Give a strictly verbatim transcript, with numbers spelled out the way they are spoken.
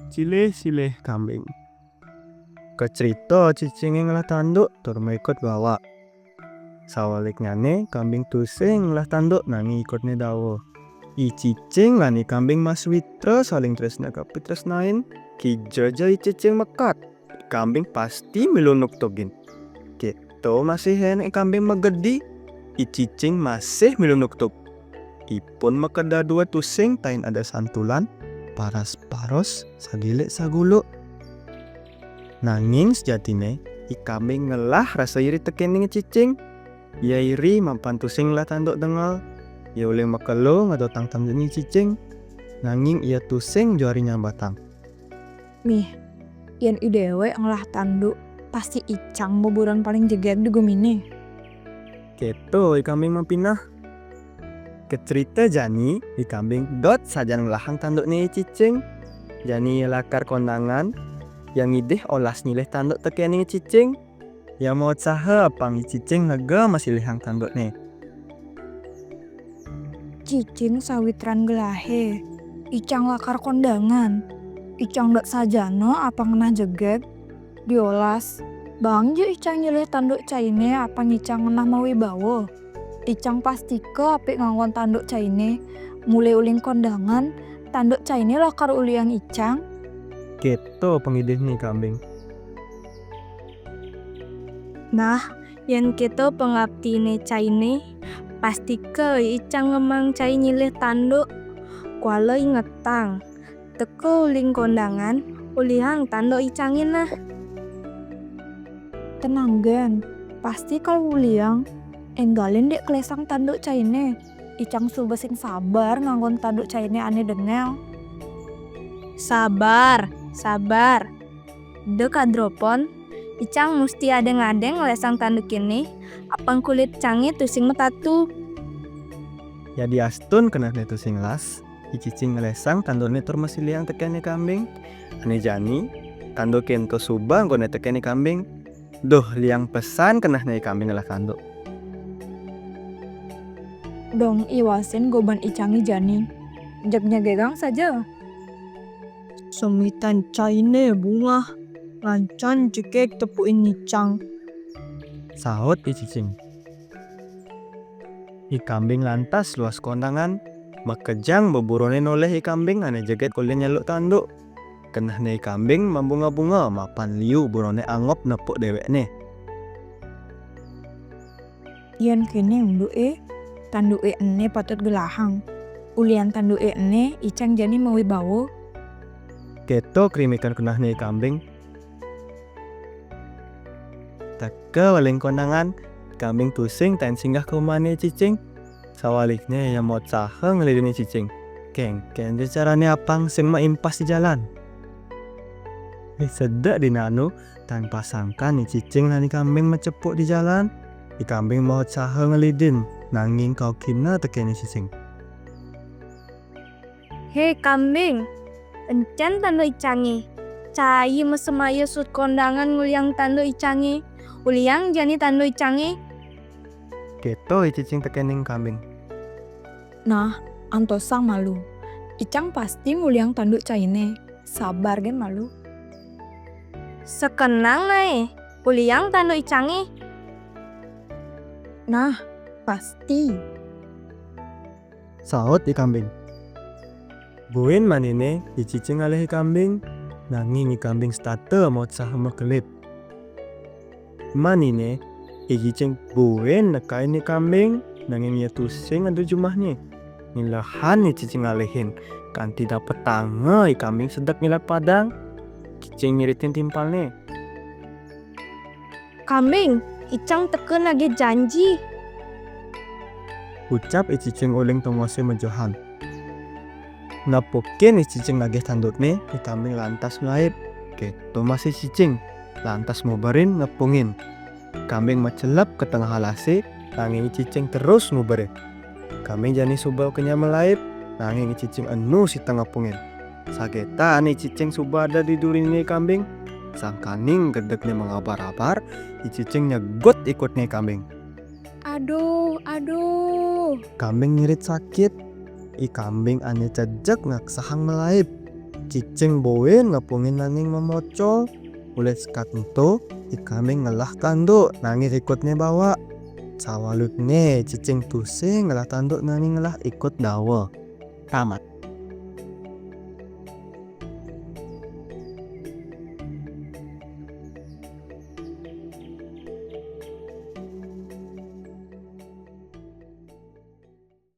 cilih-cilih kambing. Kacrita cicingé ngelah tanduk tur maikut bawak. Sawaliknyané kambing tusing ngelah tanduk nanging ikutné dawa. I cicing lan i kambing masawitra saling tresna kapitresnain, kija ja i cicing mekat, i kambing pasti milu nuktugin. Kéto masih enak i kambing magedi, i cicing masih milu nuktug. Ipun makadadua tusing tain ada santulan, paras-paros, sagilik-saguluk. Nanging sejatiné, i kambing ngelah rasa iri tekéning cicing. Ia iri mapan tusing ngelah tanduk dengal. Ia uling makelo ngadotang tandukné cicing. Nanging ia tusing juari nyambatang. Mih, yén i déwék ngelah tanduk, pasti icang beburon paling jegég di guminé. Kéto i kambing mapinah. Kacrita jani, i kambing dot sajan ngelahang tandukné i cicing. Jani ia lakar kondangan, ia ngidih olas nyilih tanduk tekéning i cicing. Ia mautsaha apang i cicing lega masilihang tandukné. Cicing sawitran gelahé, icang lakar kondangan. Icang dot sajana apang ngenah jegég, diolas. Baang ja icang nyilih tanduk cainé apang icang ngenah mawibawa. Icang pastika apik nganggon tanduk cainé. Mulih uling kondangan, tanduk cainé lakar uliang icang. Kéto pangidihné kambing. Nah, yén kéto pangaptiné cainé, pastika icang ngemang cai nyilih tanduk. Kuala ingetang, teka uling kondangan, ulihang tanduk icangé nah. Tenang gén, pasti kal uliang. Énggalin dék kelesang tanduk cainé. Icang suba sing sabar nganggon tanduk cainé ané dengal. Sabar, sabar. Da kadropon, icang musti adéng-adéng ngelesang tanduk kéné, apang kulit cangé tusing matatu. Yadiastun kenehné tusing las, i cicing ngelesang tandukné tur masilihang tekéné kambing. Ané jani, tanduk kénto suba anggoné tekéné kambing. Duh, liang pesan kenehné i kambing ngelah tanduk. Dong iwasin goban icangé jani. Jeg nyegegang saja. Semitan cainé bungah, lancan jegég tepukin icang. Saut i cicing. I kambing lantas luas kondangan, makejang beburoné nolih i kambing ané jegég ulih nyeluk tanduk. Kenehné i kambing mabunga-bunga mapan liu buroné angob nepuk déwékné. Yén kéné unduké, tanduké ené patut gelahang. Ulian tanduké ené icang jani mawibawa. Kéto krimikan kenehné i kambing. Teka uling kondangan, kambing tusing tain singgah ka umahné i cicing. Sawalikné ia mautsaha ngelidin i cicing. Kéngkén ja carané apang sing maimpas di jalan. Ih, sedek dina anu, tan pasangkan i cicing lan i kambing macepuk di jalan. I kambing mautsaha ngelidin, nanging kaukina tekén i cicing. Hé kambing, encén tanduk icangé. Cai masemaya suud kondangan nguliang tanduk icangé. Uliang jani tanduk icangé. Kéto i cicing tekéning kambing. Nah, antosang malu. Icang pasti nguliang tanduk cainé. Sabar gén malu. Sekenang naé, uliang tanduk icangé. Nah, pasti. Saut i kambing. Buin maniné i cicing ngalih i kambing, nanging i kambing setata mautsaha makelid. Maniné, i cicing buin nekain i kambing, nanging ia tusing eda jumahné. Ngilehan i cicing ngalihin, kanti dapetanga i kambing sedek ngilat padang. Cicing nyiritin timpalné. Kambing, icang teka nagih janji. Ucap i cicing uling tongosé mejohan. Nepukin i cicing nagih tandukné, i kambing lantas malaib. Kéto masih cicing, lantas muberin ngepungin. Kambing macelep ka tengah alasé, nanging i cicing terus muberin. Kambing jani suba kenyang malaib, nanging i cicing enu sida ngepungin. Sagetan i cicing suba ada di duriné kambing. Sangkaning gedegné mangabar-abar, i cicing nyegut ikutné kambing. Aduh, aduh. Kambing ngirit sakit. I kambing ané cejek ngaksahang malaib. Cicing buin ngapungin nanging mamoco. Olih sekadén to, I Kambing ngelah tanduk nanging ikutné bawak. Sawaludné Cicing tusing ngelah tanduk nanging ngelah ikut dawa. Tamat.